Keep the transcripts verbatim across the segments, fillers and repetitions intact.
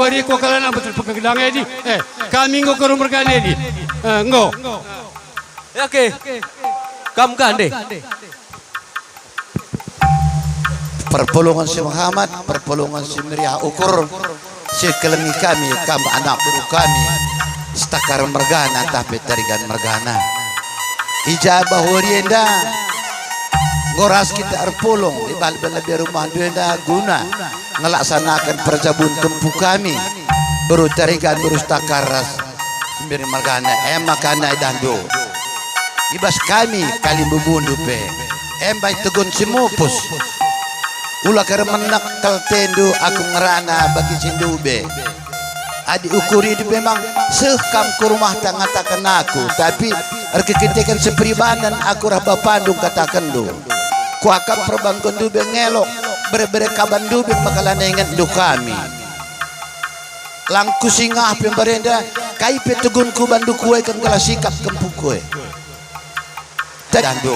Adi kuakap anak betul pegedang adi. Eh, kami enggo karo mergana adi. Eh, enggo. Ya, oke. Kam gande. Perpulungen si mehamat, perpulungen si meriah ukur, si kelengi kami, kam anak beru kami, Setakar mergana ntah pe Tarigan mergana. I ja bahari enda, enggo ras kita erpulung i bas lebe-lebe rumahndu enda guna ngelaksanaken perjabun kempu kami, beru Tarigan, beru Setakar ras Sembiring mergana, e maka idahndu. I bas kami kalimbubundu pe, e mbai tegun si mupus. Ula ka ermenek kal atendu aku ngerana bagi si ndube. Adi ukurindu memang seh kam ku rumahta ngataken aku, tapi erkiteken si peribanen aku ras bapandu ngkatakenndu. Kuakap perbanggonndu be ngelok, bere-bere kaban ndube maka lanai ingetndu kami. Lang kusingah pe mbarenda, kai pe tegunku bandu kueken gelah sikap kempuku e. Tedandu.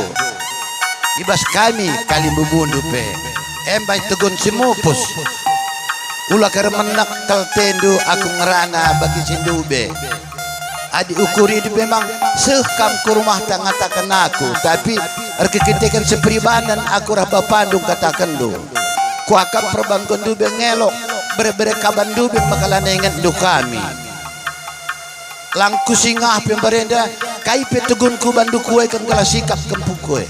I bas kami kalimbubundu pe, e mbai tegun si mupus. Ula ka ermenek kal atendu aku ngerana bagi si ndube. Adi ukurindu memang seh kam ku rumahta ngataken aku, tapi erkiteken si peribanen aku ras bapandu ngkatakenndu. Kuakap perbanggonndu be ngelok, bere-bere kaban ndube maka lanai ingetndu kami. Lang kusingah pe mbarenda, kai pe tegunku bandu kueken gelah sikap kempuku e.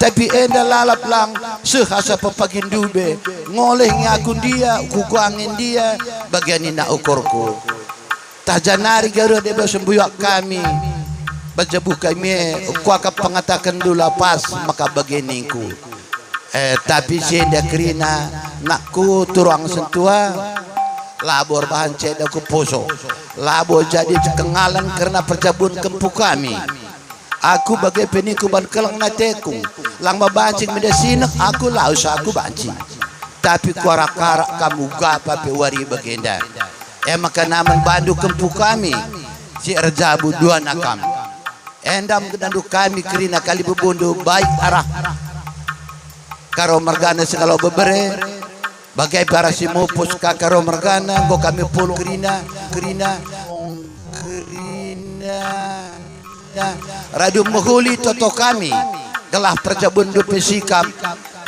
Tapi enda lalap lang seh asa pepagi ndube, ngoleh nge aku ndia, kukuange ndia, bagian nina ukurku. Tah janari garuh deba sembuyak kami, bajabuh kami e, kuakap pengatakenndu la pas maka bage ningku. Eh, tapi si enda kerina, nakku turang sentua, labo erbahan ceda ku puso, labo jadi kengalen kerna perjabun kempu kami. Aku bage pe ningku ban keleng ateku, lang babancing meda sinek aku lawes aku bancing. Tapi kuarak-arak kam uga pa pe wari bagenda. E maka namen bandu kempu kami, si erjabu duana kam. Enda me gedandu kami kerina kalimbubundu baik arah Karo mergana sengalo bebere, bage pe arah si mupus ka Karo mergana, enggo kami pulung kerina, kerina, kerina. Radu mehuli toto kami, gelah perjabun dupe sikap,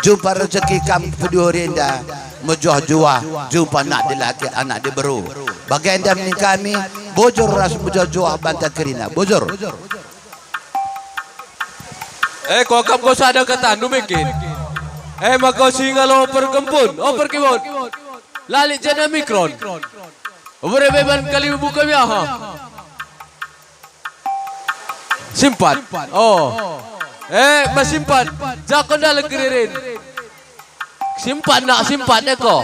jumpa rejeki kam peduri enda, mejuah-juah, jumpa anak dilaki, anak diberu. Bagenda min kami, bujur ras mejuah-juah banta kerina. Bujur. Eh, kuakap enggo sada katandu me kin. Eh, maka singalo perkempun, oh, perkibun. La lit jenda mikron. Bere beban kali buka biaha. Simpat. Oh. Eh, mas simpat. Jakon dalan keririn. Simpat nak, simpat deko.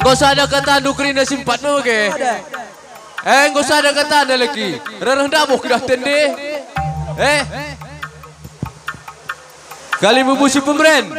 Enggo sada katandu kerina simpat me ke. Eh, enggo sada katana lagi. Rereh ndabuh kedah tende. Eh. Kali memusi pemeren.